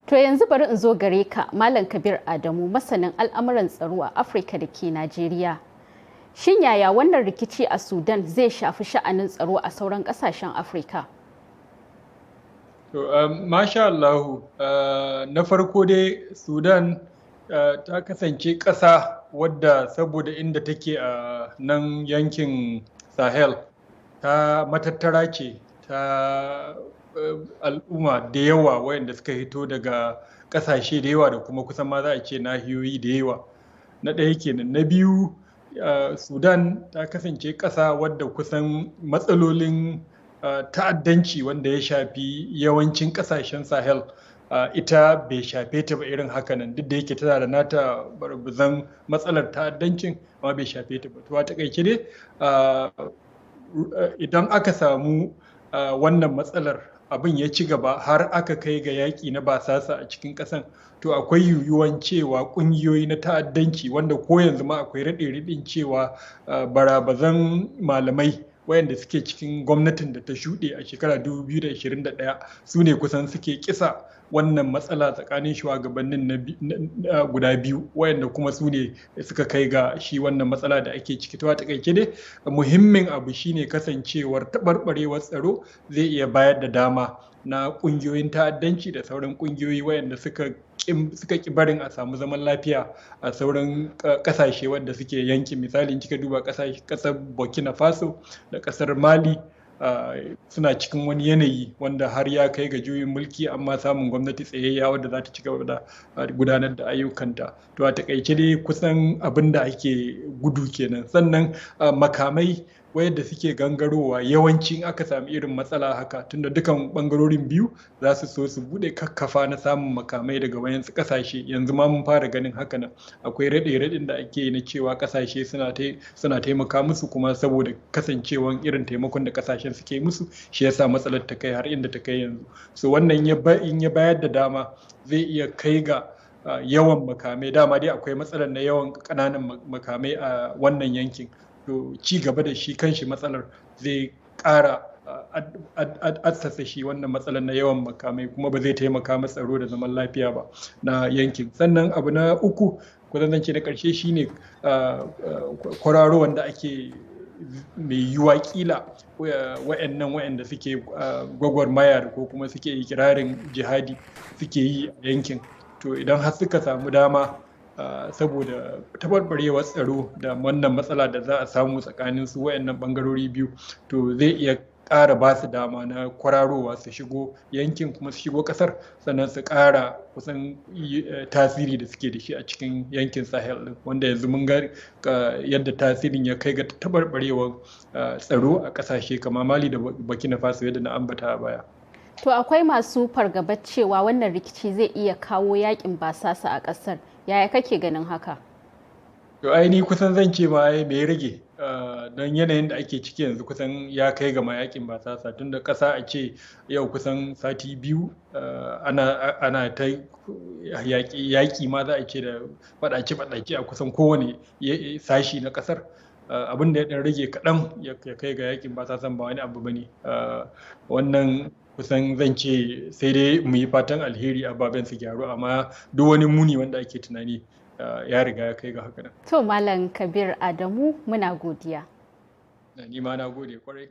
To yanzu bari in zo gare ka, Malam Kabir Adamu, masanin al'amuran tsaro a Afirka da ke Najeriya. Shin yaya wannan rikici a Sudan zai shafi sha'anin tsaro a sauran ƙasashen Afirka? To, masha Allahu, na farko dai Sudan ta kasance ƙasa wadda saboda inda take a nan yankin Sahel ta matattara ce ta al'umma da yawa wayanda suka hito daga ƙasashe da yawa da kuma kusan ma za a ce nahiyoyi da yawa. Na ɗaya kenan. Na biyu, Sudan ta kasance ƙasa wadda kusan matsalolin ta'addanci wanda ya shafi yawancin ƙasashen Sahel, ita bai shafe ta ba irin hakanan, duk da yake tana da nata barbuzan matsalar ta'addancin, amma bai shafe ta ba. To a taƙaice dai, idan aka samu wannan matsalar, abin ya ci gaba har aka kai ga yaƙi na basasa a cikin ƙasan, to akwai yiwuwan cewa ƙungiyoyi na ta'addanci, wanda ko yanzu ma akwai raɗe-raɗin cewa barabazan malamai wayanda suke cikin gwamnatin da ta shuɗe a shekara 2021 su ne kusan suke kisa wannan matsala tsakanin shugabannin na guda biyu, wayanda kuma su ne suka kai ga shi wannan matsala da ake ciki. To a takaice dai, muhimmin abu shine kasancewar taɓarɓarewar tsaro zai iya bayar da dama na ƙungiyoyin ta'addanci da sauran ƙungiyoyi wayanda suka ƙi barin a samu zaman lafiya a sauran ƙasashe wanda suke yankin. Misali, kika duba ƙasar Burkina Faso da ƙasar Mali, suna cikin wani yanayi wanda har ya kai ga juyin mulki, amma samun gwamnati tsayayya wadda za ta ci gaba da gudanar da ayyukanta. To a takaice dai, kusan abin da ake gudu kenan. Sannan makamai wayanda suke gangarowa, yawanci in aka sami irin matsala haka, tunda dukan bangarorin biyu za su so su bude kakkafa na samun makamai daga wayansu kasashe. Yanzu ma mun fara ganin haka nan, akwai raɗe-raɗin da ake yi na cewa kasashe suna taimaka musu, kuma saboda kasancewan irin taimakon da kasashen suke musu, shi yasa matsalar ta kai har inda ta kai yanzu. So wannan in ya bayar da dama, zai iya kai ga yawan makamai. Dama dai akwai matsalar na yawan ƙananan makamai a wannan yankin, to ci gaba da shi kanshi matsalar zai ƙara assasa shi wannan matsalar na yawan makamai, kuma ba zai taimaka ma tsaro da zaman lafiya ba na yankin. Sannan abu na uku, kusan zan ce na ƙarshe, shine kwararo wanda ake mai yiwuwa kila wa'annan wa'anda suke gwagwarmaya ko kuma suke ikirarin jihadi suke yi a yankin. To idan har suka samu dama, saboda taɓarɓarewar tsaro da wannan matsala da za a samu tsakanin su wayannan ɓangarori biyu, to zai iya ƙara ba su dama na kwararowa su shigo yankin kuma su shigo ƙasar, sannan su ƙara kusan tasiri da suke da shi a cikin yankin Sahel ɗin, wanda yanzu mun ga yadda tasirin ya kai ga taɓarɓarewar tsaro a ƙasashe kamar Mali da Burkina Faso, yadda na ambata a baya. To akwai masu fargabar cewa wannan rikici zai iya kawo yakin basasa a ƙasar. Yaya kake ganin haka? To ai ni kusan zan ce ma ai me ya rage, don yanayin da ake ciki yanzu kusan ya kai ga yakin basasa, tunda ƙasa a ce yau kusan sati 2 ana ta yaƙi ma za a ce da faɗace-faɗace a kusan kowane sashi na ƙasar. Abin da ya ɗan rage kaɗan ya kai ga yakin basasan ba wani abu bane. Wannan kusan zan ce sai dai mu yi fatan alheri, ababen su gyaru, amma duk wani muni wanda ake tunani ya riga ya kai ga haka nan. To Malam Kabir Adamu, muna godiya. Ni ma na gode kwarai.